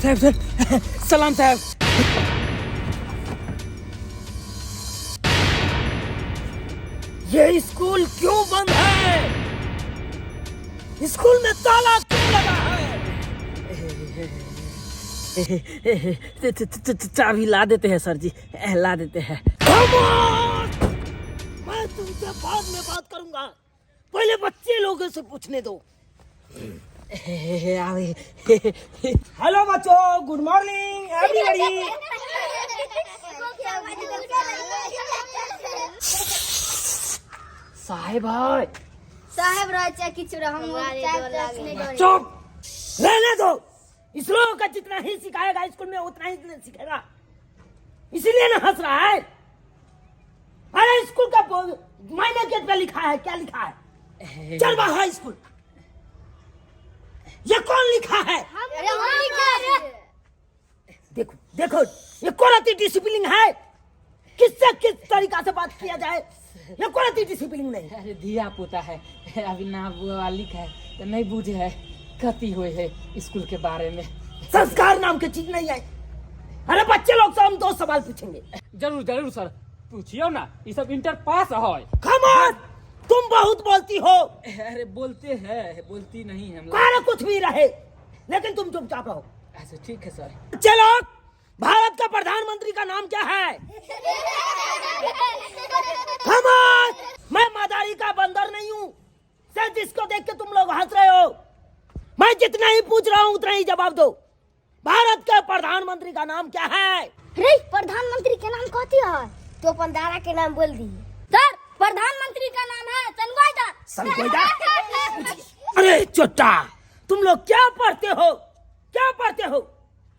साहब, सर सलाम साहब। ये स्कूल क्यों बंद है? स्कूल में ताला क्यों लगा है? चाबी ला देते हैं सर जी, ला देते हैं। Come on! मैं तुमसे बाद में बात करूंगा, पहले बच्चे लोगों से पूछने दो। हेलो बच्चों, गुड मॉर्निंग एवरीबॉडी। साहेब है। साहेब रह चाहे किछु रह, हम चाय प्यास नहीं डरे। चुप रहने दो। इस लोगों का जितना ही सिखाएगा स्कूल में उतना ही सीखेगा, इसीलिए ना हंस रहा है। अरे स्कूल का मायने गेट पे लिखा है, क्या लिखा है? चल बाहर स्कूल। ये कौन लिखा है? अरे हम लिखा है। देखो देखो, ये कौन डिसिप्लिन है? किससे किस तरीका से बात किया जाए, ये कौन डिसिप्लिन नहीं। अरे धिया पुता है, अभी ना लिख है तो नहीं बूझे है कति हुए है स्कूल के बारे में। संस्कार नाम की चीज नहीं है। अरे बच्चे लोग से हम दो सवाल पूछेंगे। जरूर जरूर सर, पूछियो ना, ये सब इंटर पास है। कम ऑन, तुम बहुत बोलती हो। अरे बोलते हैं, बोलती नहीं है हम लोग। कारे कुछ भी रहे, लेकिन तुम चुपचाप रहो। अच्छा ठीक है सर। चलो, भारत का प्रधानमंत्री का नाम क्या है? कम ऑन, मैं मदारी का बंदर नहीं हूँ सर, जिसको देख के तुम लोग हंस रहे हो। मैं जितना ही पूछ रहा हूँ उतना ही जवाब दो। भारत के प्रधानमंत्री का नाम क्या है? रे प्रधानमंत्री के नाम कथी है? तो अपन दादा के नाम बोल दी। सर प्रधानमंत्री का नाम है संगोईदास। संगोईदास? अरे चोटा, तुम लोग क्या पढ़ते हो, क्या पढ़ते हो?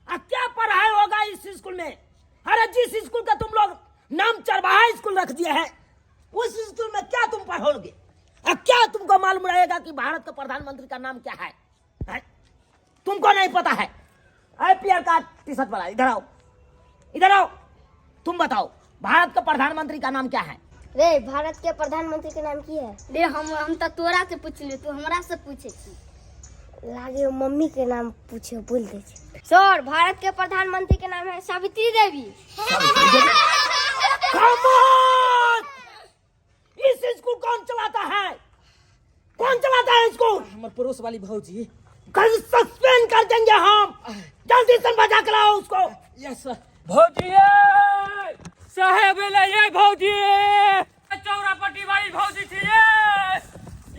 आ क्या पढ़ाई होगा इस स्कूल में? अरे जिस स्कूल का तुम लोग नाम चरवाहा स्कूल रख दिया है, उस स्कूल में क्या तुम पढ़ोगे? आ क्या तुमको मालूम रहेगा कि भारत के प्रधानमंत्री का नाम क्या है, है? तुमको नहीं पता है। अरे पियर का टी शर्ट वाला, इधर आओ, इधर आओ। तुम बताओ भारत के प्रधानमंत्री का नाम क्या है? रे भारत के प्रधानमंत्री के नाम की है? रे हम तो तोरा से पूछली, तू हमरा से पूछे छी। लागे मम्मी के नाम पूछे बोल दे छी। सर भारत के प्रधानमंत्री के नाम है सावित्री देवी। Come on! इस स्कूल कौन चलाता है? कौन चलाता है स्कूल? हमर पड़ोस वाली भौजी। कल सस्पेंड कर देंगे हम। जल्दी से बजा के लाओ उसको। Yes sir. भौजी साहेब एलै ये भौजी, चौरा पट्टी वाली भौजी छी ये,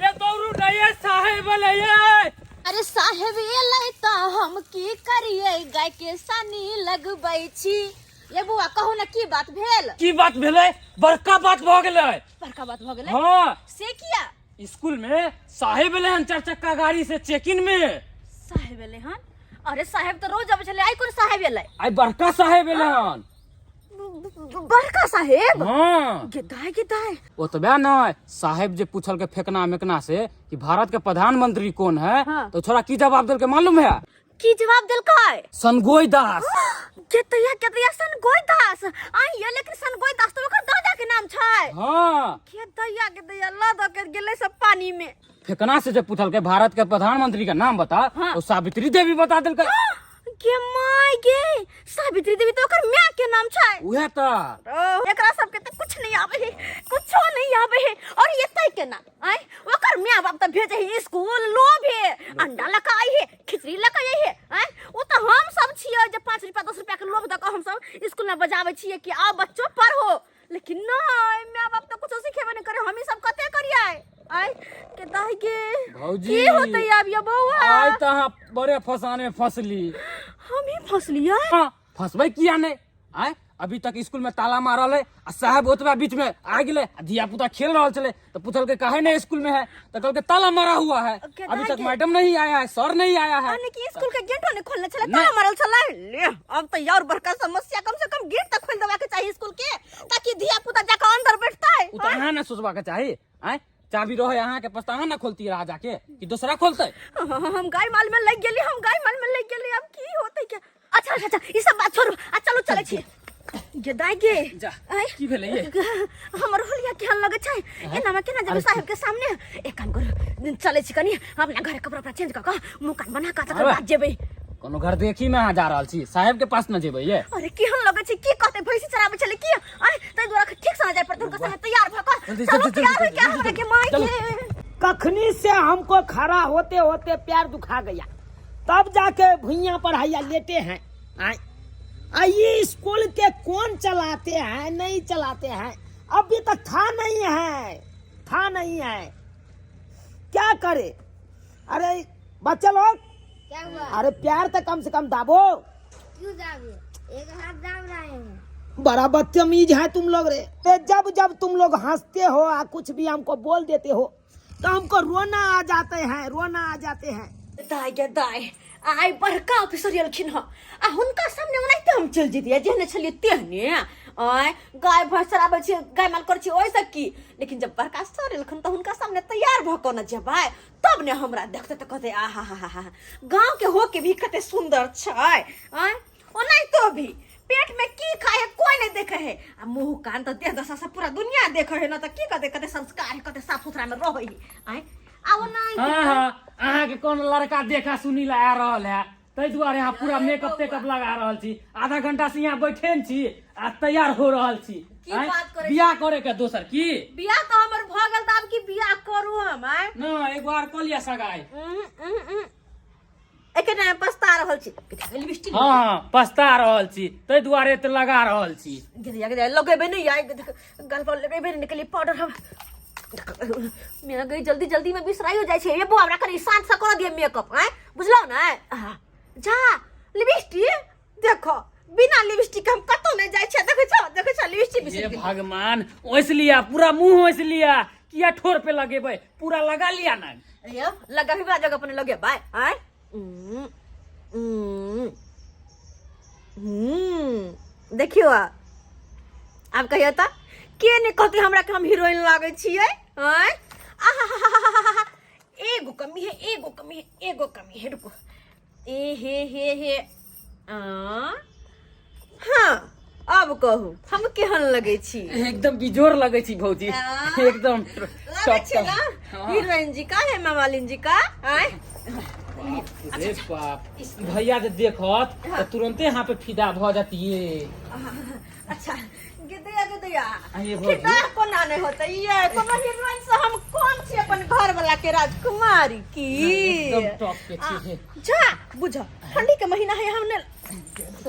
ये दौड़ू नहीं ये साहेब एलै ये। अरे साहेब एलै त हम की करियै, गाय के सानी लगबै छी। ये बुआ कहू ना की बात भेल? की बात भेलै? बड़का बात भऽ गेलै। बड़का बात भऽ गेलै? हाँ। से किया? स्कूल में साहेब एलै हन चार चक्का गाड़ी से चेकिंग में। साहेब एलै हन? अरे साहेब तऽ रोज अबै छलै, आइ कोन साहेब एलै? आइ बड़का साहेब एलै हन। बड़का साहेब? हाँ। गे दाय गे दाय। ओतबे नहि, साहेब जे पूछलकै फेकना मेकना से कि भारत के प्रधानमंत्री कौन है, हाँ। तो छोरा की जवाब देलकै मालूम है? की जवाब देलकै? सनगोई दास। केतैया केतैया सनगोई दास? आई ये लेकिन सनगोई दास तो ओकर दादा के नाम छै। हाँ। केतैया केतैया ल द के गेलै सब पानी में। फेकना से जब पूछलकै भारत के प्रधानमंत्री का नाम बता, हाँ। तो सावित्री देवी बता देलकै। के my गे, सावित्री देवी तो ओकर my के नाम छै। उहे त ओ, एकरा सबके त कुछ नहीं आवे है, कुछो नहीं आवे है। और ये तय के ना आय, ओकर my बाप त भेजे है स्कूल, लोभ है, अंडा लका आई है, खिचड़ी लका आई है। आय ओ त हम सब छियै जे 5 रुपया 10 रुपया के लोभ द के हम सब स्कूल में बजावे छियै कि आओ बच्चो पढ़ो, लेकिन नहीं my बाप त कुछो सिखेबे नहीं करे, हम ही सब कते करियै। आय के दाई गे भौजी। की होतै आब ये बौआ? आय त अहाँ बड़े फसाने में फसली। हम ही फसलियै? हाँ, फसबै किया नहीं? आय अभी तक स्कूल में ताला मारल है आ साहब ओतबा बीच में आ गेलै आ धिया पुता खेल रहल छलै तो पूछलकै काहे नहीं स्कूल में है, तो कहलकै ताला मारा हुआ है, के अभी तक दाई मैडम नहीं आया है, सर नहीं आया है। यानी कि स्कूल के गेटो नहीं खोलने छलै, नहीं। ताला मारल छलै। ले अब तो और बड़का समस्या, कम से कम गेट तक खोल देवा के चाहिए स्कूल के, ताकि धिया पुता जाके अंदर बैठतै। उ तो अहाँ ने सोचबा के चाही, आय चाबी रहे अहाँ के पास त अहाँ ने खोलती रहा जाके कि दोसरा खोलते? हम गाय माल में लग गेली, हम गाय माल में लग गेली, अब की होतै के? अच्छा अच्छा अच्छा, ई सब बात छोड़ू आ चलू चलै छी। गे दाई गे। जा। आय। की भेलै ये? हमर होलिया केहन लगै छै? एना में केना जेबै साहेब के सामने? एक काम करू, चलै छी कनी अपना घर कपड़ा उपड़ा चेंज कऽ कऽ मुँह कान बना कऽ तकर अरे। बाद जेबै। कोनो घर देखी में अहाँ जा रहल छी, साहेब के पास न जेबै ये। अरे केहन लगै छै, की कहते, भैंसी चराबै छलै की? आय ताहि दुआरे ठीक से जाय पड़तै हुनका संगे तैयार भऽ कऽ। जल्दी, चलू जल्दी, तैयार जल्दी, होइके जल्दी, हमरा के माय चलू। के। कखनी से हमको खड़ा होते होते पैर दुखा गया, तब जाके भुइया पर हैया लेटे हैं। आय आ ये स्कूल के कौन चलाते हैं, नहीं चलाते हैं, अभी तक था नहीं है, था नहीं है, क्या करे। अरे बच्चे लोग, क्या हुआ? अरे प्यार तो कम से कम दाबो। क्यों दाबे, एक हाथ दाब रहे हैं। बड़ा बदतमीज है तुम लोग रे। ते जब जब तुम लोग हंसते हो आ कुछ भी हमको बोल देते हो तो हमको रोना आ जाते हैं, रोना आ जाते हैं। दाय गे दाय, आइ बड़का ऑफिसर एलखिन हँ आ हुनका सामने ओनाहिते हम चलि जैतियै, जेहने छलियै तेहने। आँय गाय भैंस चराबै छियै, गाय माल करै छियै, ओहिसँ की, लेकिन जब बड़का सर एलखिन तऽ हुनका सामने तैयार भऽ कऽ ने जेबै तब ने हमरा देखतै तऽ कहतै आहा हा हा हा, गाँव के हो के भी कते सुन्दर छै। आँय ओनाहितो भी पेट में की खाए है कोई नहीं देखे है, आ मुँह कान तऽ देह दशा सब पूरा दुनिया देखे है न, तऽ की कहतै, कते संस्कार है, कते साफ सुथरा में रहै है। आँय आ ओनाहिते हाँ हाँ, अहाँके कोन लड़का देखा सुनी ला आ रहल है, ताहि दुआरे अहाँ पूरा मेकअप तेकअप लगा रहल छी। आधा घंटा से यहाँ बैठे छी आ तैयार हो रहल छी। की आँय? बात करै छी? बियाह करे के दोसर की बियाह तऽ हमर भऽ गेल, तऽ आब की बियाह करू हम? आँय न एक बार कऽ लिअ सगाई। उहुं, उहुं, उहुं। एके टाइम पछता रहल छी। लिपस्टिक हाँ हाँ, पछता रहल छी ताहि दुआरे तऽ लगा रहल छी। गिरिया गिरिया लगेबे नहीं आइ, गल पर लगेबे नहीं निकली पाउडर। हम मेरा गई जल्दी जल्दी में बिसराइयो जाइ छै। ये बुआ हमरा कनी शांत से कर दिए मेकअप। आय बुझलौ ने? आहा, जा लिपस्टिक देखो, बिना लिपस्टिक के हम कतौ नहीं जाइ छै। देखै छौ, देखै छौ, लिपस्टिक हे बिसरि गेलियै। भगवान, ओइस लिया पूरा मुंह, ओइस लिया किया ठोर पे लगेबै, पूरा लगा लिया ना। ये लगाबी वाला जगह पर लगेबै। आय देखियौ आब कहियौ तऽ के नहि कहतै हमरा के हम हीरोइन लागै छियै? आँय आहाहाहाहा, एगो कमी है, एगो कमी है, एगो कमी है, रुको। ए हे हे हे आ हाँ, अब कहू हम केहन लगै छी? एकदम बिजोर लगै छी भौजी। आ? एकदम लगै छी ना हीरोइन जी का है, मामालिन जी का? आँय रे बाप, भैया जे देखत तऽ तुरंते यहाँ पे फिदा भऽ जतिये। अच्छा गिदिया गिदिया, आइए भौजी। फिदा कोना नहि होतै ये, कोनो हीरोइन से हम कम छी अपन घर वाला के राजकुमारी की? एकदम टॉप के छी। जा बुझ, ठंडी के महीना है, हम ने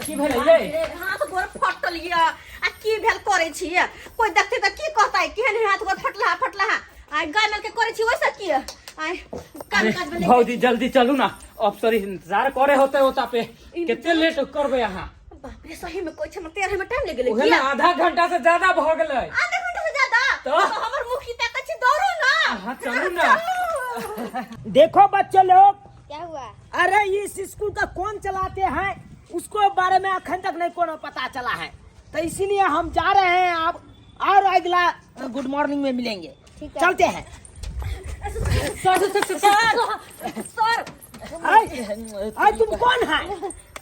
की भेलै ये? हाथ गोर फटल ये आ की भेल करै छी ये? कोई देखते तऽ की कहतै, केहन हाथ गोर फटला फटला। आइ गाय माल के करै छी ओइसे की? आइ काम अरे काज में भौजी जल्दी चलू ना, अफसर इंतजार करे होते होता पे, कते लेट करबै अहाँ? बाप रे, सही में कोई छै 13 में टाइम लग गेलै। उहे ना, आधा घंटा से ज्यादा भऽ गेलै। आधा घंटा से ज्यादा? तऽ? तो हमर मुखी ताकत छी, दौड़ू ना। अहाँ चलू ना। देखो बच्चे लोग, क्या हुआ? अरे इस स्कूल का कौन चलाते हैं उसको बारे में अखन तक नहीं कोनो पता चला है, तो इसीलिए हम जा रहे हैं अब, और अगला गुड मॉर्निंग में मिलेंगे। ठीक है। चलते हैं। Sir sir sir sir, sir. आय, आय तुम कौन है?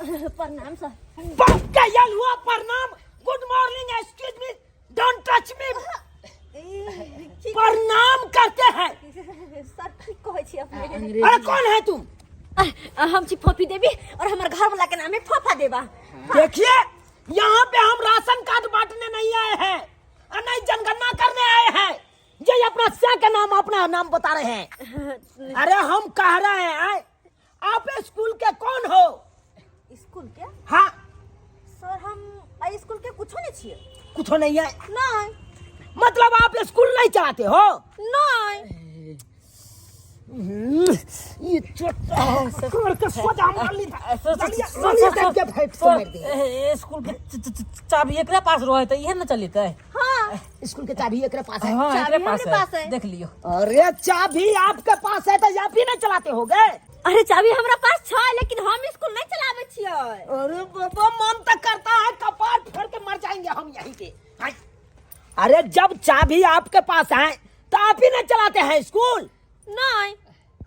प्रणाम सर। बाप का यल हुआ प्रणाम, good morning, excuse me, don't touch me, प्रणाम करते हैं। सर ठीक कहै छी अपने। अरे कौन है तुम? हम छी फोफी देवी और हमर घर वाला के नाम है फोफा देवा। देखिए यहाँ पे हम राशन कार्ड बांटने नहीं आए हैं और नहीं जनगणना करने आए हैं। ये अपना क्या के नाम अपना नाम बता रहे हैं। अरे हम कह रहे हैं आप स्कूल के कौन हो? स्कूल के? हाँ। सर हम एहि स्कूल के कुछो नहीं छियै। कुछो नहीं है? नहीं। मतलब आप स्कूल नहीं चलाते हो? नहीं। ये छोड़ के सोच हम मार ली था। ललिया देख के फेंक से मार दे। स्कूल के चाबी एकरे पास रहे त इहे न चलतै। हाँ स्कूल के चाबी एकरे पास है। हाँ चाबी एकरे पास हमरे पास है, है। देख लियो। अरे चाबी आपके पास है तो आप ही नहीं चलाते हो गए? अरे चाबी हमरा पास छै लेकिन हम स्कूल नहीं चलाबै छियै। अरे बाबा मन तो करता है कपाट फोड़ के मर जाएंगे हम यहीं पे। हाय। अरे जब चाबी आपके पास है तो आप ही नहीं चलाते हैं स्कूल? नहीं।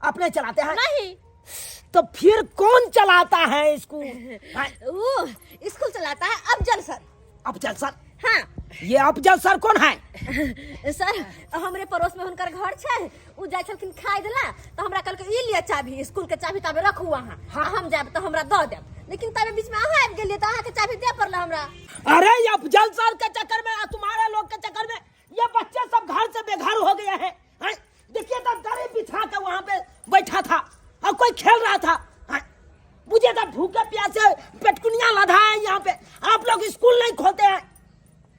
अपने चलाते हैं? नहीं। तो फिर कौन चलाता है स्कूल? हाय। वो स्कूल चलाता है अफजल सर। अफजल सर? हाँ। ये अफजल सर कौन है? सर, हमरे पड़ोस में हुनकर घर छै। उ जाइ छलखिन खाय देला तऽ हमरा कहलकै ई लिअ चाभी, स्कूल के चाभी ताबे रखू अहाँ। हाँ। हम जायब तऽ हमरा दऽ देब, लेकिन ताबे बीच में अहाँ आबि गेलियै तऽ अहाँके चाभी दे पड़ल हमरा। अरे ये अफजल सर के चक्कर में, तुम्हारे लोग के चक्कर में ये बच्चे सब घर से बेघर हो गए हैं, हैं? देखिए तो दरी बिछा के वहां पे बैठा था और कोई खेल रहा था, हैं? मुझे तो भूखे प्यासे पेटकुनिया लधा है यहाँ पे। आप लोग स्कूल नहीं खोलते हैं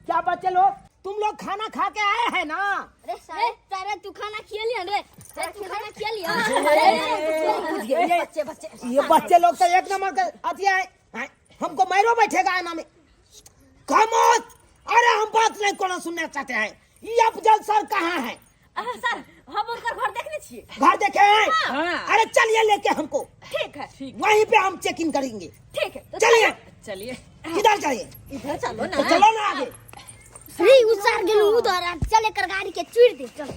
क्या? बच्चे लोग, तुम लोग खाना खा के आए हैं ना? अरे सारे सारे तू खाना खिया लिया रे? अरे तू खाना खिया लिया? ये बच्चे बच्चे ये बच्चे लोग तो एक नंबर के अथी है, हैं? हमको मारो बैठेगा ना में। खामोश! अरे हम बात नहीं कोनो सुनना चाहते हैं। ये अफजल सर कहाँ है? अहाँ सर, हम हुनकर घर देखने छियै। घर देखे हैं? हाँ। अरे चलिए लेके हमको। ठीक है। वहीं पे हम चेक इन करेंगे। ठीक है तो। चलिए। चलिए। किधर चलिए? इधर चलो ना। तो चलो ना आगे। रे उसार गेलू उधर आ, चल एकर गाड़ी के चूर दे, चल।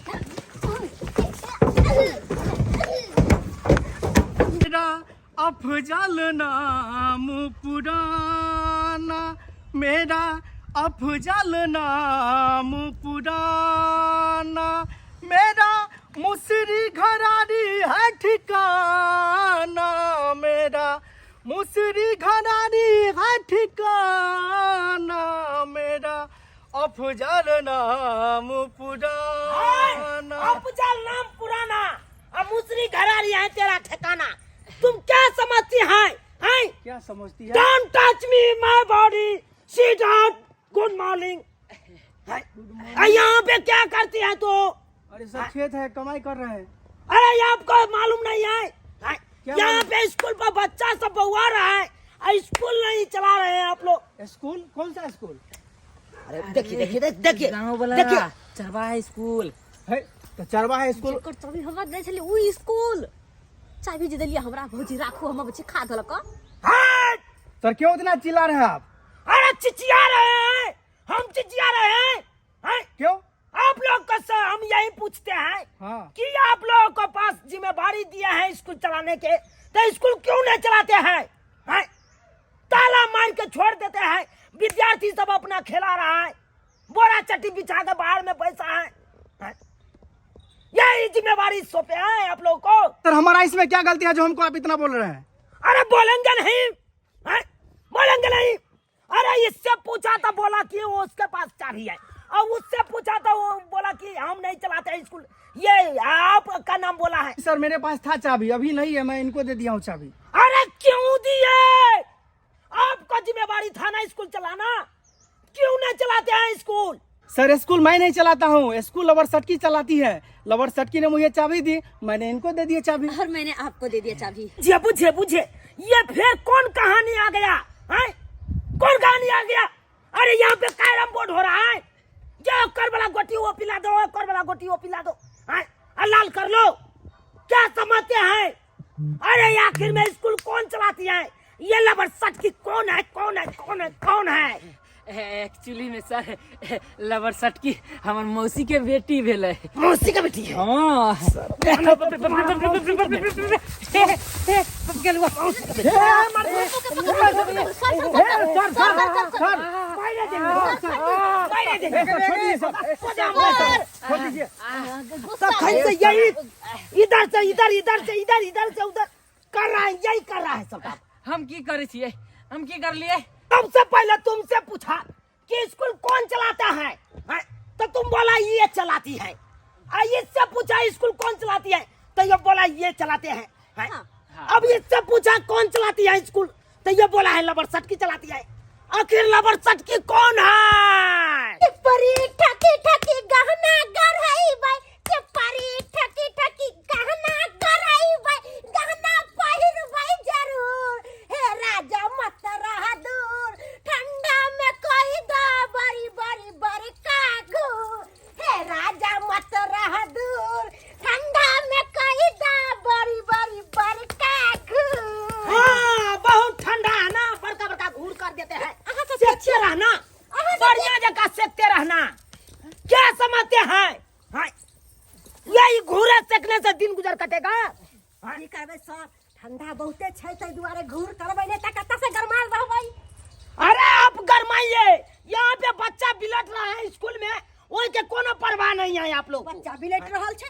मेरा अफजल नाम पुराना, मेरा अफजल नाम पुराना, मेरा मुसरी घरारी है ठिकाना, मेरा मुसरी घरारी है ठिकाना, मेरा अफजल नाम पुराना। अफजल नाम पुराना और मुसरी घरारी है तेरा ठिकाना। तुम क्या समझती हैं, हैं? क्या समझती है? Don't touch me my body, sit out, good morning. यहाँ पे क्या करती है तू? अरे सब खेत है, कमाई कर रहे हैं। अरे ये आपको मालूम नहीं है, हैं? क्या यहाँ मालूम? पे स्कूल पर बच्चा सब बउआ रहा है और स्कूल नहीं चला रहे हैं आप लोग। स्कूल? कौन सा स्कूल? अरे देखिए देखिए देखिए। गाँव वाला। देखिए। चरवाहा स्कूल। है तो चरवाहा स्कूल। जेकर चाभी हमरा दै छलै उ स्कूल चाभी जे देलियै हमरा, भौजी राखू, हमर बच्चे खा देलक। हट! सर, क्यों इतना चिल्ला रहे हैं आप? अरे चिचिया रहे हैं हम, चिचिया रहे हैं, हैं? क्यों? आप लोग को सर हम यही पूछते हैं हाँ। कि आप लोगों को पास जिम्मेदारी दिया है स्कूल चलाने के, तो स्कूल क्यों नहीं चलाते हैं, हैं? ताला मार के छोड़ देते हैं, विद्यार्थी सब अपना खेला रहा है, बोरा चट्टी बिछा के बाहर में बैठा है, हैं? यही जिम्मेदारी सौंपे हैं आप लोगों को। सर, हमारा इसमें क्या गलती है जो हमको आप इतना बोल रहे हैं? अरे बोलेंगे नहीं, हैं? बोलेंगे नहीं? अरे इससे पूछा तो बोला कि वो उसके पास चाबी है और उससे पूछा तो वो बोला कि हम नहीं चलाते हैं स्कूल, ये आपका नाम बोला है। सर, मेरे पास था चाबी, अभी नहीं है, मैं इनको दे दिया हूँ चाबी। अरे क्यों दिए? आपका जिम्मेदारी था ना स्कूल चलाना, क्यों नहीं चलाते हैं स्कूल? सर, स्कूल मैं नहीं चलाता हूँ, स्कूल लवर सटकी चलाती है। लवर सटकी ने मुझे चाबी दी, मैंने इनको दे दिया चाबी। और मैंने आपको दे दिया चाबी। बुझे बुझे बुझे, ये फिर कौन कहानी आ गया है? कौन कहानी आ गया? अरे यहाँ पे कैरम बोर्ड हो रहा है, जो कर वाला गोटी वो पिला दो, कर वाला गोटी वो पिला दो, हैं? और लाल कर लो। क्या समझते हैं? अरे आखिर में स्कूल कौन चलाती है? ये लबर सट की कौन है, कौन है, कौन है, कौन है? एक्चुअली में सर, लवर सटकी हमर मौसी के बेटी भेलै। मौसी का बेटी है? हाँ। सर, पहले देंगे, पहले देंगे। छोड़ दीजिए सर, छोड़ दीजिए। तखन से यही इधर से इधर, इधर से इधर, इधर से उधर कर रहा है, यही कर रहा है सब काम। हम की करै छियै? हम की करलियै? सबसे पहले तुमसे पूछा कि स्कूल कौन चलाता है, हैं? तो तुम बोला ये चलाती है। आ इससे पूछा स्कूल कौन चलाती है, तो ये बोला ये चलाते हैं, हैं? अब इससे पूछा कौन चलाती है स्कूल, तो ये बोला है लबर सटकी चलाती है। आखिर लबर सटकी कौन है? परी ठकी ठकी गहना गढ़ाई परी ठकी ठकी गहना गढ़ाई गहना पहिरबै जरूर, हे राजा मत रह दूर, ठंडा में कोई दो बड़ी बड़ी बड़का घूर, हे राजा मत रह दूर, ठंडा में कोई दो बड़ी बड़ी बड़का घूर। हाँ, बहुत ठंडा है ना, बड़का बड़का घूर कर देते हैं। सेकते रहना, बढ़िया जगह सेकते रहना। क्या समझते हैं, हाँ? यही घूरे सेकने से दिन गुजर कटेगा? की करबै सर, ठंडा बहुते छै, ताहि दुआरे घूर करबै, नहि तऽ कतऽ से गरमाल रहबै? अरे आप गरमाइए, यहाँ पे बच्चा बिलट रहा नहीं है आप लोग को। बच्चा बिलट रहल छै।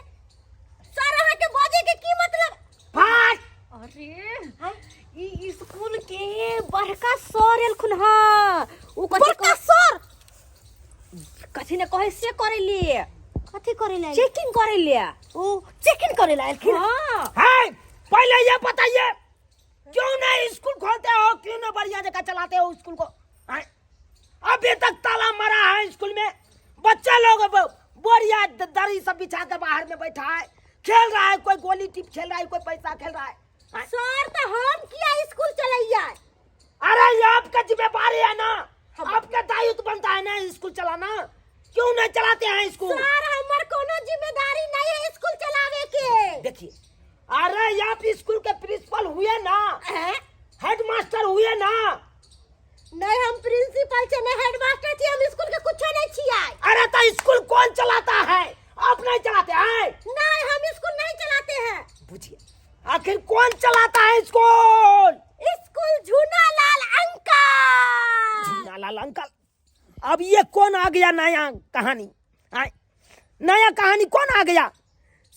सर, अहाँ के बजे के की मतलब? फाट। अरे, ई स्कूल के बड़का सर एलखुन हँ। उ कथी? बड़का सर कथी ने कहे से करे लिए। कथी करे ले? चेकिंग करे लिए। ओ चेकिंग करे ला एलखिन। हाँ। है, पहले ये बताइए, क्यों नहीं स्कूल खोलते हो? क्यों नहीं बढ़िया जगह चलाते हो स्कूल को? हैं? अभी तक ताला मारा है स्कूल में। बच्चा लोग अब बोरिया दरी सब बिछा कर बाहर में बैठा है, खेल रहा है। कोई गोली टिप खेल रहा है, कोई पैसा खेल रहा है, हैं? सर, तो हम किया स्कूल चलैया? अरे, ये आपका जिम्मेदारी है ना, आपका दायित्व बनता है ना स्कूल चलाना। क्यों नहीं चलाते हैं स्कूल? सर, हमर कोनो जिम्मेदारी नहीं है स्कूल चलावे के। देखिए, अरे आप स्कूल के प्रिंसिपल हुए ना? हैं? हेड मास्टर हुए ना? नहीं, हम प्रिंसिपल छे नहीं हेडमास्टर छी। हम स्कूल के कुछो नहीं छियै। अरे, तो स्कूल कौन चलाता है? आप नहीं चलाते हैं? नहीं, हम स्कूल नहीं चलाते हैं। पूछिए, आखिर कौन चलाता है स्कूल? स्कूल झूना लाल अंकल। झूनालाल अंकल? अब ये कौन आ गया नया कहानी? आय, नया कहानी कौन आ गया?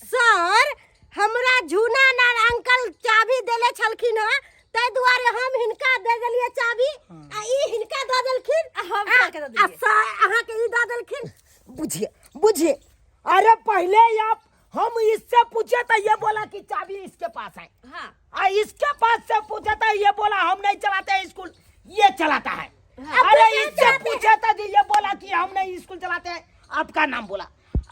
सर, हमरा झूना लाल अंकल चाबी देले छलखिन हँ, ताहि दुआरे हम हिनका दे देलियै चाबी आ ई हिनका दऽ देलखिन आ हम सर के दऽ आ देलियै। सर अहाँके ई दऽ देलखिन। बुझिए बुझिए, अरे पहले आप हम इससे पूछे तो ये बोला कि चाबी इसके पास है। हाँ। आ इसके पास से पूछे तो ये बोला हम नहीं चलाते हैं स्कूल, ये चलाता है। अब अरे, क्या इससे चलाते हैं? पूछे तो ये बोला कि हम नहीं स्कूल चलाते हैं, आपका नाम बोला।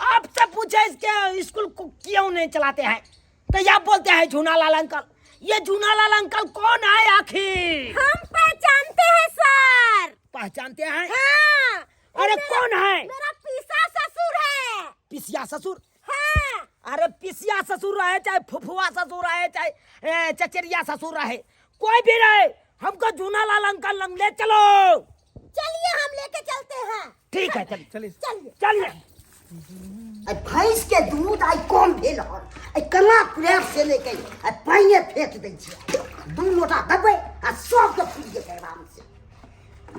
आपसे पूछे इसके स्कूल को क्यों नहीं चलाते हैं, तो ये बोलते हैं झूनालाल अंकल। ये झूनालाल अंकल कौन है आखिर? हम पहचानते हैं सर। पहचानते हैं? हाँ। अरे, कौन है? मेरा पीसा ससुर है। पिसिया ससुर? हाँ। अरे, पिसिया ससुर रहे, चाहे फुफुआ ससुर रहे, चाहे चचेरिया ससुर रहे, कोई भी रहे, हमको झूनालाल अंकल लंग ले चलो। चलिए, हम लेके चलते हैं। ठीक है, चलिए। चलिए। चलिए। चलिए। आ भैंस के दूध आइ कम भेल हन। आ केना कुरैब से लेके आ पानिए फेंक दै छियै। दू लोटा देबै आ सबके फूलि जेतै आराम से।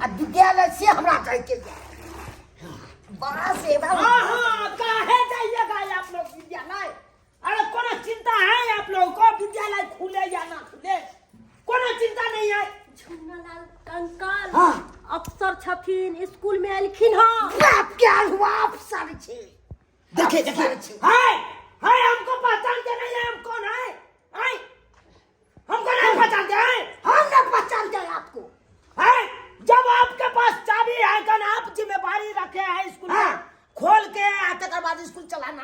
आ विद्यालय से हमरा जाइके यऽ बस एबा। हाँ हाँ, काहे जाइएगा आप लोग विद्यालय? अरे, कोनो चिंता है आप लोगों को विद्यालय खुले या ना खुले? कोनो चिंता नहीं है? झूनालाल अंकल हाँ। अफसर छथिन, स्कूल में एलखिन हँ। बाप के हुआ अफसर छै। देखिए देखिए, हाय हाय, हमको पहचानते नहीं है हम कौन है? हाय, हमको नहीं पहचानते हैं? हम न पहचानते हैं आपको। है, जब आपके पास चाबी है कन, आप जिम्मेदारी रखे हैं स्कूल में खोल के आ तकर बाद स्कूल चलाना,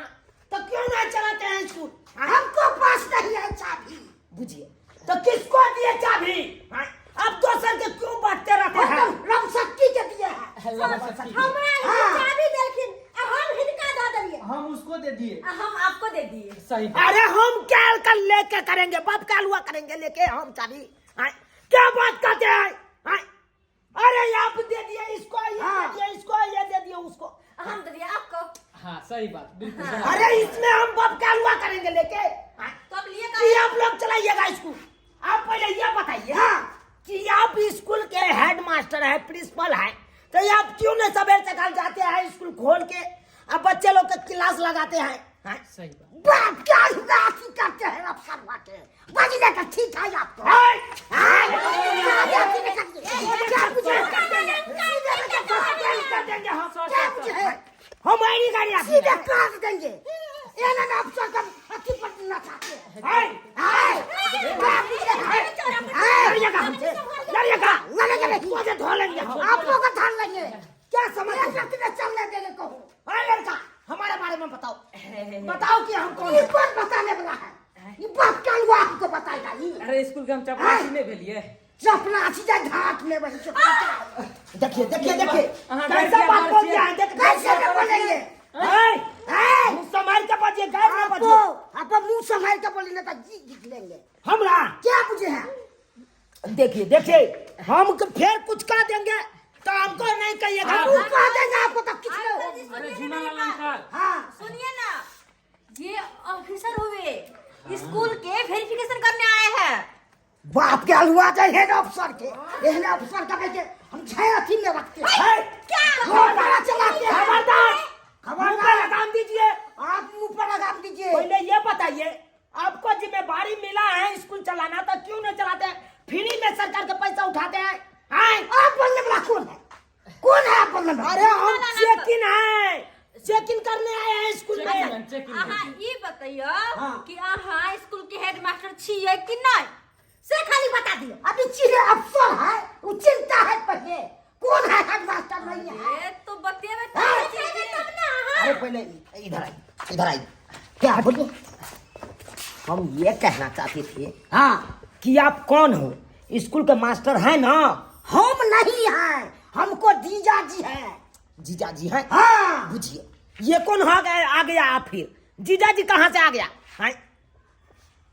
तो क्यों नहीं चलाते हैं स्कूल? हाँ? हमको पास नहीं है चाबी। बुझिए, तो किसको दिए चाबी? हाँ? अब दोसर के क्यों बांटते रहते हैं? रमशक्ति के दिए है। हमरा ही चाबी देलखिन आ हम हिनका दऽ देलियै। हम उसको दे दिए। आ हम आपको दे दिए। सही। अरे, हम क्या कल लेके करेंगे? बाप का हुआ करेंगे लेके हम चाबी? हाँ? क्या बात करते हैं? हाँ? अरे, आप दे दिए इसको, ये दे दिए इसको, ये दे दिए उसको। हम दे दिए आपको। हाँ, सही बात, बिल्कुल। अरे, इसमें हम बाप का हुआ करेंगे लेके? हाँ? तो अब लिए। कि आप लोग चलाइएगा स्कूल? आप पहले ये बताइए कि आप स्कूल के हेड मास्टर है, प्रिंसिपल है, तो ये आप क्यों नहीं सवेर सकाल जाते हैं स्कूल खोल के अब बच्चे लोग के क्लास लगाते हैं, हाँ? सही बात। बाप क्या हुआ अथी करते हैं अफसर बाटे बजने का। ठीक है आपको। है? क्या बुझे? कर देंगे हम। क्या बुझे? हमारी गाड़ी आप सीधे काट देंगे। ये ना अफसर का अथी पर नचाते हैं। है? हाय, क्या बुझे है? लड़िएगा हमसे, लड़िएगा? लड़ेंगे नहीं। मुझे धो लेंगे हम। आप लोग धर लेंगे। क्या समझ एक रत्ती में चलने देंगे कहूँ। अरे लड़का, हमारे बारे में बताओ, बताओ कि हम कौन ये हैं? कौन बताने वाला है? ये बाप क्या हुआ हमको बताएगा ये? अरे, स्कूल के हम चपरासी नहीं भेलिए। चपरासी जाए घाट में, वही चपरासी। देखिए देखिए देखिए, अहाँ कैसा गार्जियन बात बोल दिया है, देख। कैसे न बोलेंगे? है? हैं? मुंह संभाल के बजिए, गैर ना आपको बजिए। आपको मुंह संभाल के बोलेंगे तो जी जीत लेंगे। हमरा क्या बुझे है? देखिए देखिए, हम फिर कुछ कह देंगे तो हमको नहीं कहिएगा। हम कह देंगे आपको तो किस में हो। अरे झूनालाल अंकल। हाँ। सुनिए ना, ये ऑफिसर हुए, स्कूल के वेरिफिकेशन करने आए हैं। बाप के हलवा जाए हेड अफसर के। एहन अफसर के के हम छह अथी में रखते हैं। है? क्या चलाते हैं। खबरदार, खबरदार। मुंह पे लगाम दीजिए। प्रॉब्लम है? अरे हम चेक इन है, चेक इन करने आए हैं स्कूल में। अहाँ ई बतैयो कि अहाँ स्कूल के हेडमास्टर छियै कि नहीं, से खाली बता दियो। अभी चीरे अफसर है, वो चिंता है पहले कौन है हेडमास्टर नहीं है। ए तो बतेबे तब ना अहाँ। अरे पहले इधर आई, इधर आई, क्या बोलिए? हम ये कहना चाहते थे हाँ कि आप कौन हो, स्कूल के मास्टर हैं ना? हम नहीं हैं, हमको जीजा जी है। जीजा जी हैं? हाँ। बुझिए ये कौन हो गया, आ गया आप फिर जीजा जी कहाँ से आ गया हैं?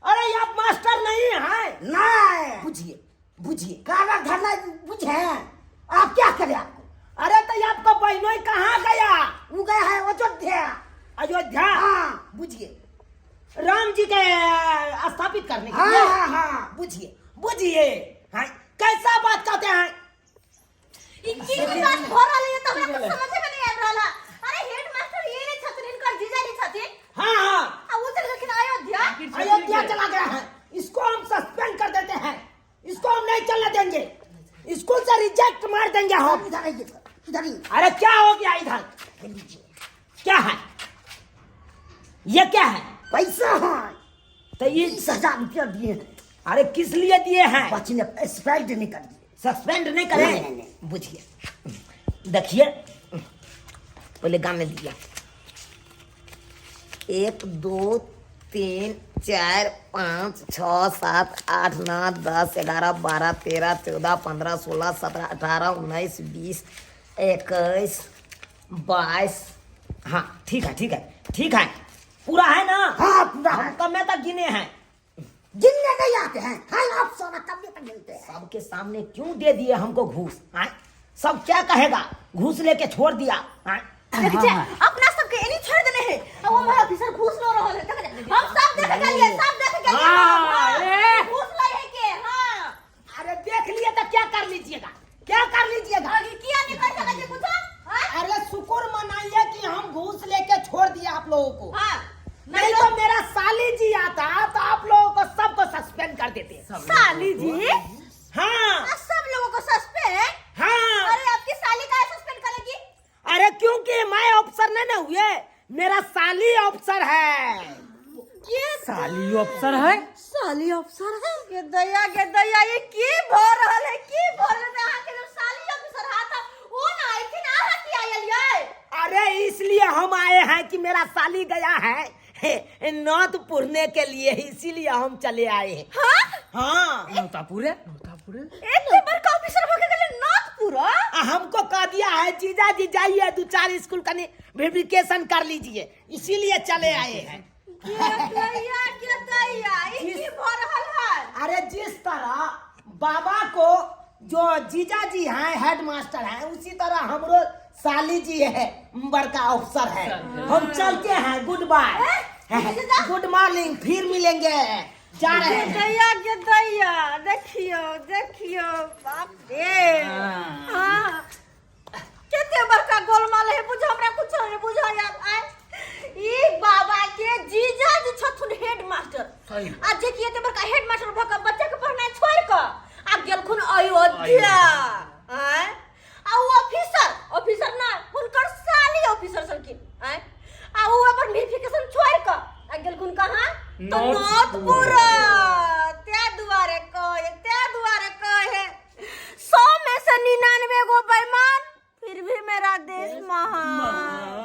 अरे आप मास्टर नहीं हैं। नहीं। बुझिए बुझिए, कागज धरना बुझे आप क्या करें आपको? अरे तो ये आपका बहनोई कहाँ गया? वो गया है अयोध्या। अयोध्या? हाँ। बुझिए राम जी के स्थापित करने के हाँ, लिए। हाँ, हाँ। बुझिए बुझिए, हाँ, कैसा बात कहते हैं? ई की बात भ रहल है त हमरा कुछ समझे में नहीं आबि रहल है। अरे हेडमास्टर ये नहीं छथिन, हिनकर जीजा जी छथिन। हाँ हाँ। आ उ चल गेलखिन अयोध्या। अयोध्या चला गया है, इसको हम सस्पेंड कर देते हैं, इसको हम नहीं चलने देंगे, स्कूल से रिजेक्ट मार देंगे हम। इधर आइए, इधर आइए। अरे क्या हो गया इधर, क्या है ये, क्या है? पैसा है। तो ये 20,000 रुपया दिए हैं। अरे किस लिए दिए हैं? बच्चे ने सस्पेंड नहीं कर दिए। सस्पेंड नहीं करे? नहीं, नहीं, नहीं। बुझिए देखिए पहले गाने दिया, 1 2 3 4 5 6 7 8 9 10 11 12 13 14 15 16 17 18 19 20 21 22। हाँ ठीक है ठीक है ठीक है, पूरा है ना? हाँ पूरा है। हम कमे तक गिने हैं। गिनने नहीं आते हैं, हाँ आप सोना कमे तक गिनते हैं। सबके सामने क्यों दे दिए हमको घूस? हाँ? सब क्या कहेगा, घूस लेके छोड़ दिया। हाँ? देखै छै अपना सबके एनी छोड़ देने है, आ वो हमारा ऑफिसर घूस ल रहल है। देखै छै, हम सब देख गेलियै, सब देख गेलियै। हाँ, ए। घूस लै है के? हाँ। अरे देख लिए तो क्या कर लीजिएगा, क्या कर लीजिएगा? आगे किया नहीं कर सकै छै कुछो? हाँ? अरे शुक्र मनाइए कि हम घूस लेके छोड़ दिया आप लोगों को। हाँ। नहीं तो मेरा साली जी आता तो आप लोगों को सबको सस्पेंड कर देते। साली जी? हाँ। आ, सब लोगों को सस्पेंड? हाँ। अरे आपकी साली का सस्पेंड करेगी? अरे क्योंकि मैं अफसर नहीं ना हुए, मेरा साली अफसर है। ये साली अफसर है? साली अफसर है? के दया के दया, ये की भ रहल है, की भ रहल है? अहाँ के जब साली अफसर हा त ओ ना आइथिन, अहाँ की आयल यै? अरे इसलिए हम आए हैं कि मेरा साली गया है नौत पुरने के लिए, इसीलिए हम चले आए हैं। हाँ? हाँ। नौतापुरे? नौतापुरे? एते बड़का ऑफिसर भ के गेलै नौतपुरा? हमको कह दिया है जीजा जी जाइए 2-4 स्कूल का वेरिफिकेशन कर लीजिए, इसीलिए चले आए हैं। के दया के दया, ई की भ रहल है? अरे जिस तरह बाबा को जो जीजा जी हैं हेडमास्टर हैं, उसी तरह हमरो साली जी है बड़का अफसर है। हम चलते हैं, गुड बाय, गुड मॉर्निंग, फिर मिलेंगे, जा रहे हैं। दया के दया, देखियो देखियो, बाप रे। हाँ कते बड़का गोलमाल है, बुझ हमरा कुछ नहीं बुझा यार। आय ई बाबा के जीजा जी छथुन हेडमास्टर, आ जे कि एते बड़का हेडमास्टर भ के बच्चा के पढ़नाइ छोड़ के आ गेलखुन अयोध्या। आय आ उ ऑफिसर, ऑफिसर ना हुनकर साली ऑफिसर छलखिन। आय आ उ अपन वेरिफिकेशन छोड़ के आ गेलखुन कहाँ? तो नौतपुरा। ते दुआरे कहे, ते दुआरे कहे 100 में से 99 गो बेईमान, फिर भी मेरा देश महान।